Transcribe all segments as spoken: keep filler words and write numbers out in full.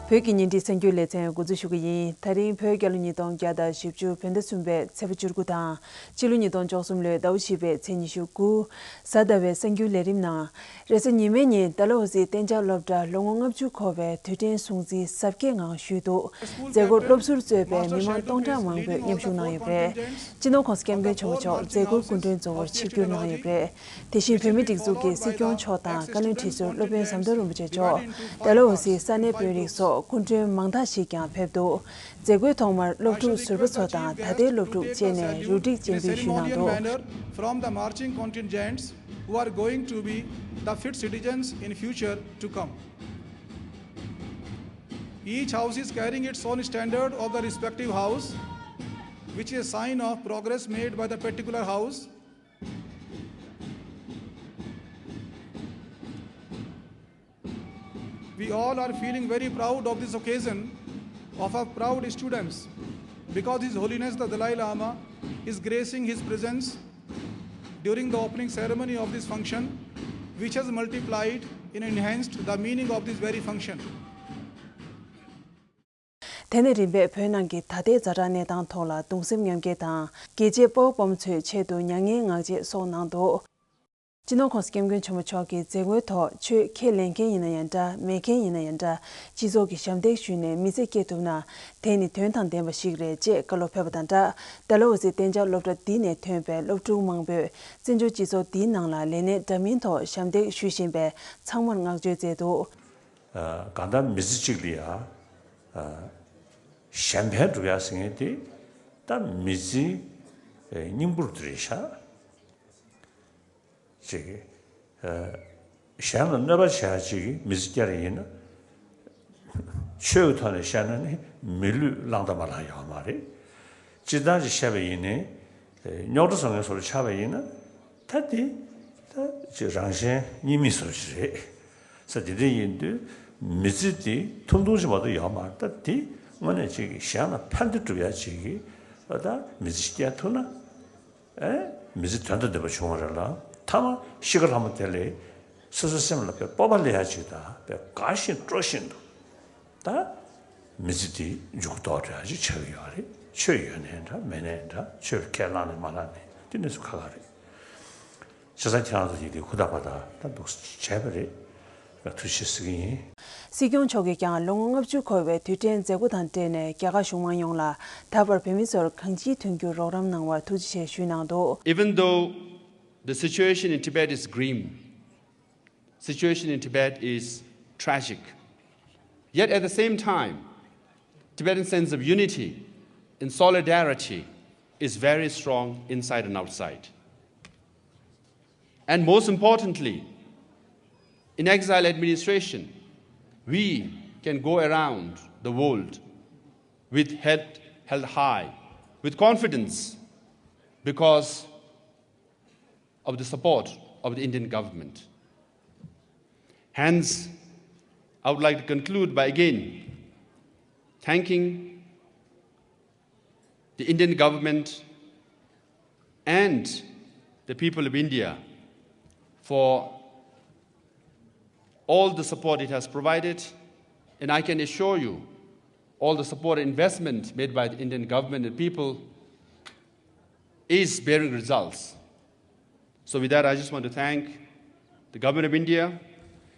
བོད་ཀྱི་བརྙན་འཕྲིན་གསར་འགྱུར་ལེ་ཚན་འགོ་འཛུགས་ཞུ་གི་ཡིན། ད་རིང་བོད་རྒྱལ་ལོ་ཉིས་སྟོང་བརྒྱ་དང་བཞི་བཅུ་བོད་ཟླ་གསུམ་པའི་ཚེས་པ་བཅུ་དགུ་དང་། ཕྱི་ལོ་ཉིས་སྟོང་བཅུ་གསུམ་ལོའི་ཟླ་བ་བཞི་པའི་ཚེས་ཉི་ཤུ་དགུ། གཟའ་ཟླ་བའི་གསར་འགྱུར་ལས་རིམ་ནང་། རེས་གཟའ་ཉི་མའི་ཉིན་ཌལ་ཧོ་སི་གཏན་འཇགས་སློབ་གྲྭ་ལོ་ངོ་ལྔ་བཅུ་འཁོར་བའི་དུས་དྲན་སྲུང་བརྩི་གཟབ་རྒྱས་ངང་ཞུས་འདུག། མཛད་སྒོར་སློབ་ཟུར་གཙོས་པའི་མི་མང་སྟོང་ཕྲག་མང་པོས་མཉམ་ཞུགས་གནང་ཡོད་པ་རེད། སྤྱི་ནོར་༸གོང་ས་༸སྐྱབས་མགོན་ཆེན་པོ་མཆོག་མཛད་སྒོའི་སྐུ་མགྲོན་གཙོ་བོར་ཆིབས་བསྒྱུར་གནང་ཡོད་པ་རེད། དེ་བཞིན་བོད་མིའི་སྒྲིག་འཛུགས་ཀྱི་སྲིད་སྐྱོང་མཆོག་དང་བཀའ་བློན་ཁྲི་ཟུར་སློབ་དཔོན་ཟམ་གདོང་རིན་པོ་ཆེ་མཆོག་ཌལ་ཧོ་སི་ས་གནས་དཔོན་རིགས་སོགས་སྐུ་མགྲོན་མང་དག་ཞིག་ཀྱང་ཕེབས་འདུག། མཛད་སྒོའི་ཐོག་མར་སློབ་ཕྲུག་ཟུར་པ་ཚོ་དང་ད་ལྟའི་སློབ་ཕྲུག་བཅས་ནས་རུ་སྒྲིག་སྤྱན་འབུལ་ཞུས་གནང་འདུག། From the marching contingents who are going to be the fit citizens in future to come. Each house is carrying its own standard of the respective house, which is a sign of progress made by the particular house. We all are feeling very proud of this occasion of our proud students, because His Holiness the Dalai Lama is gracing his presence during the opening ceremony of this function, which has multiplied and enhanced the meaning of this very function. དེ་ནས་རིམ་པས་བོད་ནང་གི་ད་ལྟའི་ཛ་དྲག་གནས་སྟངས་ཐོག་ལ་གདུང་སེམས་མཉམ་སྐྱེད་དང་། རྒྱལ་གཅེས་དཔའ་བོ་དཔའ་མོ་ཚོའི་ཆེད་དུ་མྱ་ངན་ངག་བཅད་སོགས་གནང་འདུག། སྤྱི་ནོར་༸གོང་ས་༸སྐྱབས་མགོན་ཆེན་པོ་མཆོག་གིས་མཛད་སྒོའི་ཐོག་ཆོས་ཁས་ལེན་མཁན་ཡིན་ན་ཡང་འདྲ། མེད་མཁན་ཡིན་ན་ཡང་འདྲ། སྤྱི་ཚོགས་ཀྱི་ཞབས་འདེགས་ཞུས་ནས་མི་ཚེ་སྐྱེལ་ཐུབ་ན། དེ་ནི་དོན་དང་ལྡན་པ་ཞིག་རེད་ཅེས་བཀའ་སློབ་ཕེབས་པ་དང་སྦྲགས། ཌལ་ཧོ་སི་གཏན་འཇགས་སློབ་གྲྭ་འདི་ནས་ཐོན་པའི་སློབ་ཕྲུག་མང་པོས་བཙན་བྱོལ་སྤྱི་ཚོགས་འདིའི་ནང་ལ་ལས་གནས་འདྲ་མིན་ཐོག་ཞབས་འདེགས་ཞུ་བཞིན་པའི་ཚང་མར་བསྔགས་བརྗོད་མཛད་འདུག། ཨ། གང་ལྟར་མི་ཚེ་གཅིག་ལ་ཡ། ཨ། གཞན་ཕན་སྒྲུབ་ཡ་ཟེར་མཁན་དེ་ད་མི་ཚེའི་སྙིང་པོ་དེ་རེད་ཤག། ཅིག། ཨ། གཞན་ལ་གནོད་པ་བྱེད་ཡ་ཅིག་མི་ཚེ་སྐྱེལ་ཡ་ཡིན་ན། ཆོས་ཀྱི་ཐོག་ནས་བཤད་ན་ནི་མི་ལུས་བླངས་དང་མ་བླངས་ཡོད་མ་རེད། སྤྱིར་བཏང་ཅིག་བཤད་པ་ཡིན་ནའི། རྙོག་དྲ་བཟོ་མཁན་སོགས་ཆགས་པ་ཡིན་ན། ད་དེ་ད་ཅིག་རང་གཞན་གཉིས་མེད་བཟོ་ཞིག་རེད། ས་དེ་འདྲ་ཡིན་དུས་མི་ཚེ་དེ་ཐུང་ཐུང་ཅིག་མ་གཏོགས་ཡོད་མ་རེད། ད་དེ་དངོས་གནས་ཅིག་གཞན་ལ་ཕན་བདེ་སྒྲུབ་ཡ་ཅིག་གི་ད་མི་ཚེ་སྐྱེལ་ཐུབ་ན། ཨེ། མི་ཚེ་དོན་དང་ལྡན་པ་བྱུང་བ་རེད་ལ། ཐ་མ་ཤི་ཁ་ལྷ་མོ་དེ་ལས་སོ་སོའི་སེམས་ལ་དཔེ་སྤོབས་པ་སླེབས་ཡ་ཅིག་དང་དཔེ་དགའ་བཞིན་སྤྲོ་བཞིན་དུ། ད་མི་ཚེ་འདི་མཇུག་རྫོགས་འགྲོ་ཡ་ཅིག་ཆགས་ཀྱི་ཡོད་རེད། ཆོས་ཡོད་ནའི་འདྲ་མེད་ནའི་འདྲ། ཆོས་ཁས་བླངས་ནའི་མ་བླངས་ནའི་དེ་གནས་ཚུལ་ཁག་ཁག་རེད། བྱས་ཙང་ཁྱེད་རང་ཚོ་ཡིན་དུས་ཧུར་ཐག་པ་ཐག་ད་འདུག་བྱས་པ་རེད། ཐུགས་རྗེ་ཆེ་ཟེར་གྱི་ཡིན། སྲིད་སྐྱོང་མཆོག་གིས་ཀྱང་ལོ་ངོ་ལྔ་བཅུ་འཁོར་བའི་དུས་དྲན་མཛད་སྒོ་དང་འབྲེལ་ནས་རྒྱ་གར་གཞུང་མང་ཡོངས་ལ་ད་བར་བོད་མི་ཚོར་གང་ཅིའི་མཐུན་འགྱུར་རོགས་རམ་གནང་བར་ཐུགས་རྗེ་ཆེ་ཞུས་གནང་འདུག། Even though the situation in Tibet is grim, situation in Tibet is tragic, yet at the same time, Tibetan sense of unity and solidarity is very strong inside and outside. And most importantly, in exile administration, we can go around the world with head held high, with confidence, because of the support of the Indian government. Hence, I would like to conclude by again thanking the Indian government and the people of India for all the support it has provided, and I can assure you, all the support and investment made by the Indian government and people is bearing results. So with that, I just want to thank the Government of India,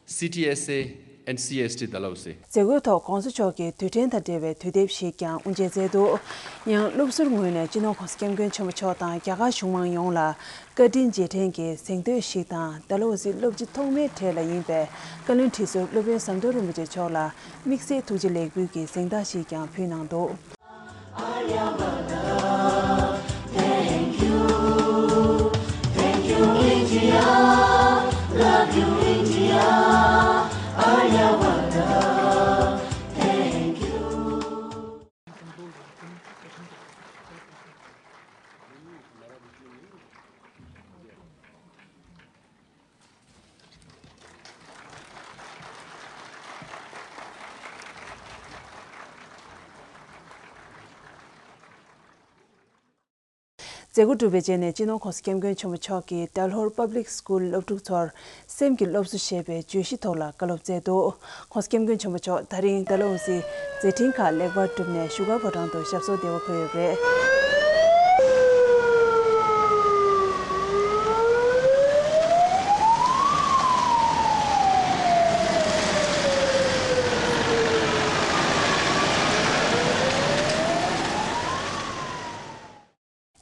C T S A and C S T Dalhousie. མཛད་སྒོའི་ཐོག་༸གོང་ས་མཆོག་གིས་དུས་དྲན་དང་འབྲེལ་བའི་དུས་དེབ་ཞིག་ཀྱང་དབུ་འབྱེད་མཛད་འདུག། ཡང་སློབ་ཟུར་ངོས་ནས་སྤྱི་ནོར་༸གོང་ས་༸སྐྱབས་མགོན་ཆེན་པོ་མཆོག་དང་རྒྱ་གར་གཞུང་མང་ཡོངས་ལ་བཀའ་དྲིན་རྗེས་དྲན་གྱི་གཟེངས་བསྟོད་ཞིག་དང་། ཌལ་ཧོ་སི་སློབ་སྤྱི་ཐོག་མའི་གྲས་ལ་ཡིན་པའི་བཀའ་བློན་ཁྲི་ཟུར་སློབ་དཔོན་ཟམ་གདོང་རིན་པོ་ཆེ་མཆོག་ལ་དམིགས་བསལ་ཐུགས་རྗེ་ལེགས་འབུལ་གྱི་གཟེངས་རྟགས་ཤིག་ཀྱང་ཕུལ་གནང་འདུག། Thank you, thank you, India. Love you, India. Aryabhata. Thank you. མཛད་སྒོ་གྲུབ་པའི་རྗེས་ནས་སྤྱི་ནོར་༸གོང་ས་༸སྐྱབས་མགོན་ཆེན་པོ་མཆོག་གིས་ཌལ་ཧོར་པབ་ལིག་སི་ཀུལ་སློབ་ཕྲུག་ཚོར་སེམས་ཀྱི་སློབ་གསོ་ཞེས་པའི་བརྗོད་གཞི་ཐོག་ལ་བཀའ་སློབ་སྩལ་འདུག ༸གོང་ས་༸སྐྱབས་མགོན་ཆེན་པོ་མཆོག་ད་རིང་ཌལ་ཧོ་སི་མཛད་འཕྲིན་ཁག་ལེགས་པར་གྲུབ་ནས་བཞུགས་སྒར་ཕོ་བྲང་དུ་ཞབས་སོར་བདེ་བར་འཁོད་ཡོད་པ་རེད།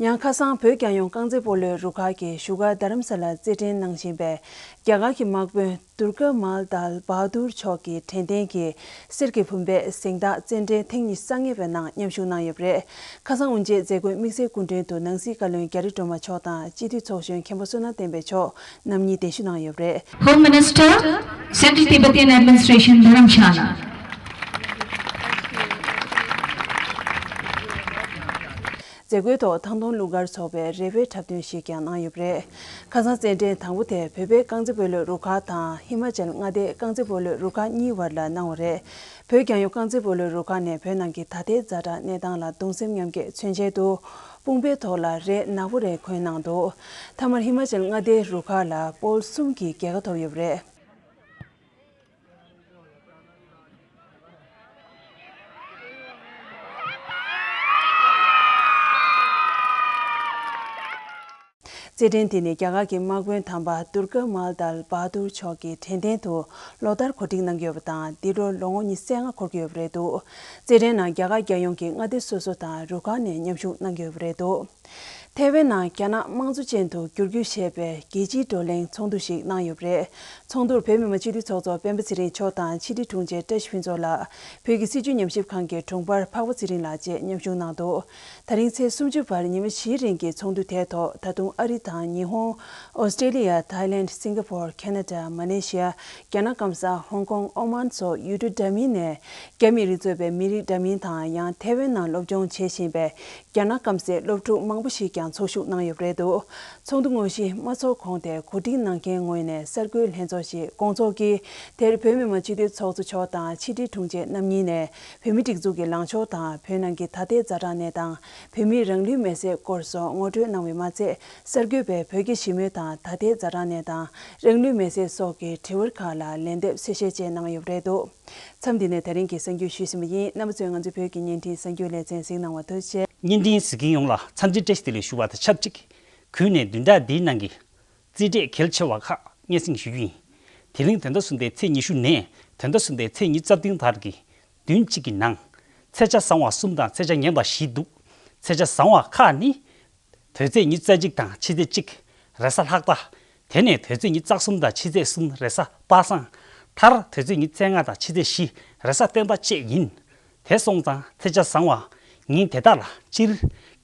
ཡང་ཁ་སང་བོད་རྒྱལ་ཡོངས་རྐང་རྩེད་སྤོ་ལོའི་རུ་ཁག་གིས་བཞུགས་སྒར་རྡ་རམ་ས་ལར་རྩེད་འགྲན་གནང་བཞིན་པའི་རྒྱ་གར་གྱི་དམག་དཔོན་དུར་ཀ་མཱལ་དཱལ་བྷ་དུར་མཆོག་གི་དྲན་རྟེན་གྱི་གསེར་གྱི་བུམ་པས་གཟེངས་རྟགས་རྩེད་འགྲན་ཐེངས་ཉི་ཤུ་རྩ་ལྔ་པའི་ནང་མཉམ་ཞུགས་གནང་ཡོད་པ་རེད། ཁ་སང་དབུ་འབྱེད་མཛད་སྒོའི་དམིགས་བསལ་སྐུ་མགྲོན་དུ་ནང་སྲིད་བཀའ་བློན་རྒྱ་རི་སྒྲོལ་མ་མཆོག་དང་སྤྱི་འཐུས་ཚོགས་གཞོན་མཁན་པོ་བསོད་ནམས་བསྟན་འཕེལ་མཆོག་རྣམ་གཉིས་གདན་ཞུ་གནང་ཡོད་པ་རེད། Home Minister, Central Tibetan Administration, Dharamshala. མཛད་སྒོའི་ཐོག་ཐང་སྟོང་གླུ་གར་ཚོགས་པའི་རེ་བའི་འཁྲབ་སྟོན་ཞིག་ཀྱང་གནང་ཡོད་པ་རེད། ཁ་སང་རྩེད་འགྲན་དང་པོ་དེ་བོད་པའི་རྐང་རྩེད་སྤོ་ལོའི་རུ་ཁག་དང་ཧི་མ་ཅལ་མངའ་སྡེའི་རྐང་རྩེད་སྤོ་ལོའི་རུ་ཁག་གཉིས་བར་ལ་གནང་བ་རེད། བོད་རྒྱལ་ཡོངས་རྐང་རྩེད་སྤོ་ལོའི་རུ་ཁག་ནས་བོད་ནང་གི་ད་ལྟའི་ཛ་དྲག་གནས་སྟངས་ལ་གདུང་སེམས་མཉམ་སྐྱེད་མཚོན་ཆེད་དུ་དཔུང་པའི་ཐོག་ལ་རས་ནག་པོ་རེ་གོན་གནང་འདུག་མཐའ་མར་ཧི་མ་ཅལ་མངའ་སྡེའི་རུ་ཁག་ལ་པོལ་གསུམ་གྱིས་རྒྱལ་ཁ་ཐོབ་ཡོད་པ་རེད། རྩེད་འགྲན་དེ་ནི་རྒྱ་གར་གྱི་དམག་དཔོན་དམ་པ་དུར་ཀ་མཱལ་དཱལ་བྷ་དུར་མཆོག་གི་དྲན་རྟེན་དུ་ལོ་ལྟར་གོ་སྒྲིག་གནང་གི་ཡོད་པ་དང་། འདི་ལོར་ལོ་ངོ་ཉི་ཤུ་རྩ་ལྔ་འཁོར་གྱི་ཡོད་པ་རེད་འདུག་རྩེད་འགྲན་ནང་རྒྱ་གར་རྒྱལ་ཡོངས་ཀྱི་མངའ་སྡེ་སོ་སོ་དང་རུ་ཁག་ནས་མཉམ་ཞུགས་གནང་གི་ཡོད་པ་རེད་འདུག་ཐའེ་ཝན་ནང་རྒྱ་ནག་དམངས་གཙོ་ཅན་དུ་བསྒྱུར་རྒྱུ་ཞེས་པའི་རྒྱལ་སྤྱིའི་བགྲོ་གླེང་ཚོགས་འདུ་ཞིག་གནང་ཡོད་པ་རེད། ཚོགས་འདུར་བོད་མི་མང་སྤྱི་འཐུས་ཚོགས་གཙོ་སྤེན་པ་ཚེ་རིང་མཆོག་དང་ཕྱི་དྲིལ་དྲུང་ཆེ་བཀྲ་ཤིས་ཕུན་ཚོགས་ལགས། བོད་ཀྱི་སྲིད་བྱུས་ཉམས་ཞིབ་ཁང་གི་དྲུང་འཕར་འཕགས་པ་ཚེ་རིང་ལགས་བཅས་མཉམ་ཞུགས་གནང་འདུག་ད་རིང་ཚེས་སུམ་ཅུ་བར་ཉི་མ་བཞིའི་རིང་གི་ཚོགས་འདུ་དེའི་ཐོག་ད་དུང་ཨ་རི་དང་ཉི་ཧོང་། ཨོ་སི་ཀྲེ་ལི་ཡ། ཐའི་ལེནྜ། སིང་ག་པོར། ཁེ་ན་ཌ། མ་ལེ་ཤི་ཡ། རྒྱ་ནག་སྐམ་ས། ཧོང་ཀོང་། ཨོ་མཱན་སོགས་ཡུལ་གྲུ་འདྲ་མིན་ནས་རྒྱ་མི་རིགས་གཙོས་པའི་མི་རིགས་འདྲ་མིན་དང་། ཡང་ཐའེ་ཝན་ནང་སློབ་སྦྱོང་བྱེད་བཞིན་པའི་རྒྱ་ནག་སྐམ་སའི་སློབ་ཕྲུག་མང་པོ་ཞིག་ཀྱང་ཚོགས་ཞུགས་གནང་ཡོད་པ་རེད་འདུག་ཚོགས་འདུ་དངོས་གཞི་མ་ཚོགས་གོང་དེ་གོ་སྒྲིག་གནང་མཁན་ངོས་ནས་གསར་འགོད་ལྷན་ཚོགས་ཤིག་སྐོང་ཚོགས་ཀྱིས། དེར་བོད་མི་མང་སྤྱི་འཐུས་ཚོགས་གཙོ་མཆོག་དང་ཕྱི་དྲིལ་དྲུང་ཆེ་རྣམ་གཉིས་ནས་བོད་མིའི་སྒྲིག་འཛུགས་ཀྱི་ལངས་ཕྱོགས་དང་། བོད་ནང་གི་ད་ལྟའི་ཛ་དྲག་གནས་སྟངས། བོད་མིའི་རང་ལུས་མེར་སྲེག་སྐོར་སོགས་ངོ་སྤྲོད་གནང་བས་མ་ཚད། གསར་འགོད་པས་བོད་རྒྱ་ཞི་མོལ་དང་། ད་ལྟའི་ཛ་དྲག་གནས་སྟངས། རང་ལུས་མེར་སྲེག་སོགས་ཀྱི་དྲི་བ་ཁག་ལ་ལན་འདེབས་གསལ་བཤད་བཅས་གནང་ཡོད་པ་རེད་འདུག་མཚམས་འདི་ནས་ད་རིང་གི་གསར་འགྱུར་ཞུས་ཟིན་པ་ཡིན། རྣམ་པ་ཚོས་ང་ཚོའི་བོད་ཀྱི་བརྙན་འཕྲིན་གསར་འགྱུར་ལེ་ཚན་གཟིགས་གནང་བར་ཐུགས་རྗེ་ཆེ། བརྙན་འཕྲིན་གཟིགས་མཁན་ཡོངས་ལ་འཚམས་འདྲི་བཀྲ་ཤིས་བདེ་ལེགས་ཞུ་བ་དང་ཆབས་ཅིག་གུས་ནས་བདུན་ཕྲག་འདིའི་ནང་གི་རྩིས་འབྲས་གལ་ཆེ་བ་ཁག་སྙན་སེང་ཞུ་རྒྱུ་ཡིན། དེ་རིང་བོད་ཟླ་གསུམ་པའི་ཚེས་ཉི་ཤུ་ནས་བོད་ཟླ་གསུམ་པའི་ཚེས་ཉི་ཤུ་རྩ་བདུན་བར་གྱི་བདུན་གཅིག་གི་ནང་། ཚེས་ཆ་བཟང་བ་གསུམ་དང་ཚེས་ཆ་ངན་པ་བཞི་འདུག་ཚེས་ཆ་བཟང་བ་ཁག་ནི། དོལ་ཚེས་ཉི་ཤུ་རྩ་གཅིག་དང་ཕྱི་ཚེས་གཅིག་རེས་གཟའ་ལྷག་པ། དེ་ནས་དོལ་ཚེས་ཉི་ཤུ་རྩ་གསུམ་དང་ཕྱི་ཚེས་གསུམ་རེས་གཟའ་པ་སངས། མཐར་དོལ་ཚེས་ཉི་ཤུ་རྩ་ལྔ་དང་ཕྱི་ཚེས་བཞི་རེས་གཟའ་སྤེན་པ་བཅས་ཡིན། དེ་སོང་ཙང་ཚེས་ཆ་བཟང་བ་ཉིན་དེ་དག་ལ་སྤྱིར་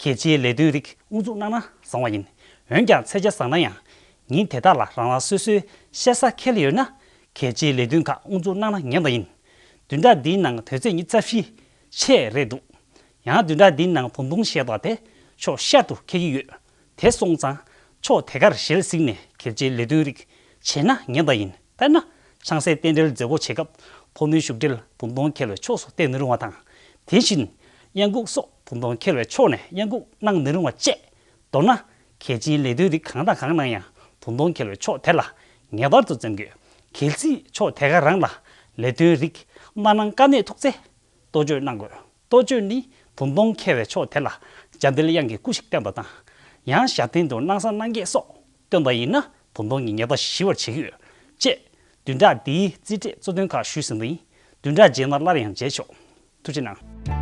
གལ་ཆེའི་ལས་དོན་རིགས་དབུ་འཛུགས་གནང་ན་བཟང་བ་ཡིན། འོན་ཀྱང་ཚེས་ཆ་བཟང་ན་ཡང་ཉིན་དེ་དག་ལ་རང་རང་སོ་སོའི་བཤད་ས་ཁེལ་ཡོད་ན་གལ་ཆེའི་ལས་དོན་ཁག་དབུ་འཛུགས་གནང་ན་ཉན་པ་ཡིན། བདུན་ཕྲག་འདིའི་ནང་དོལ་ཚེས་ཉི་ཤུ་རྩ་བཞི་ཆད་རེད་འདུག་ཡང་བདུན་ཕྲག་འདིའི་ནང་བུ་སྟོང་ཞེས་པ་དེ་ཕྱོགས་ཤར་དུ་འཁེལ་གྱི་ཡོད། དེ་སོང་ཙང་ཕྱོགས་དེ་གར་ཞལ་གཟིགས་ནས་གལ་ཆེའི་ལས་དོན་རིགས་བྱས་ན་ཉན་པ་ཡིན། དཔེར་ན། ཆང་སའི་རྟེན་འབྲེལ་མཛད་སྒོ་བྱེད་སྐབས་ཕོ་མོའི་བཞུགས་གྲལ་བུ་སྟོང་འཁེལ་བའི་ཕྱོགས་སུ་བསྟན་རུང་བ་དང་། དེ་བཞིན་གཡང་འགུགས་སོགས་བུ་སྟོང་འཁེལ་བའི་ཕྱོགས་ནས་གཡང་འགུགས་གནང་མི་རུང་བ་བཅས། མདོར་ན། གལ་ཆེའི་ལས་དོན་རིགས་གང་དང་གང་གནང་ཡང་བུ་སྟོང་འཁེལ་བའི་ཕྱོགས་དེ་ལ་ངེས་པར་དུ་འཛེམ་དགོས། གལ་སྲིད་ཕྱོགས་དེ་ག་རང་ལ་ལས་དོན་རིགས་མ་གནང་དཀའ་གནད་ཐུག་ཚེ། གཏོ་བཅོས་གནང་དགོས། གཏོ་བཅོས་ནི་བུ་སྟོང་འཁེལ་བའི་ཕྱོགས་དེ་ལ་འཇམ་དཔལ་དབྱངས་ཀྱི་སྐུ་ཞིག་བསྟན་པ་དང་། ཡང་ཞབས་བརྟན་དུ་གནང་ས་གནང་རྒྱས་སོགས་བཏོན་པ་ཡིན་ན་བུ་སྟོང་གི་ཉེས་པ་ཞི་བར་བྱེད་ཀྱི་ཡོད། ཅེས་བདུན་ཕྲག་འདིའི་རྩིས་འབྲས་གཙོ་དོན་ཁག་ཞུས་ཟིན་པ་ཡིན། བདུན་ཕྲག་རྗེས་ནས་སླར་ཡང་མཇལ་ཆོག་ཐུགས་རྗེ་གནང་།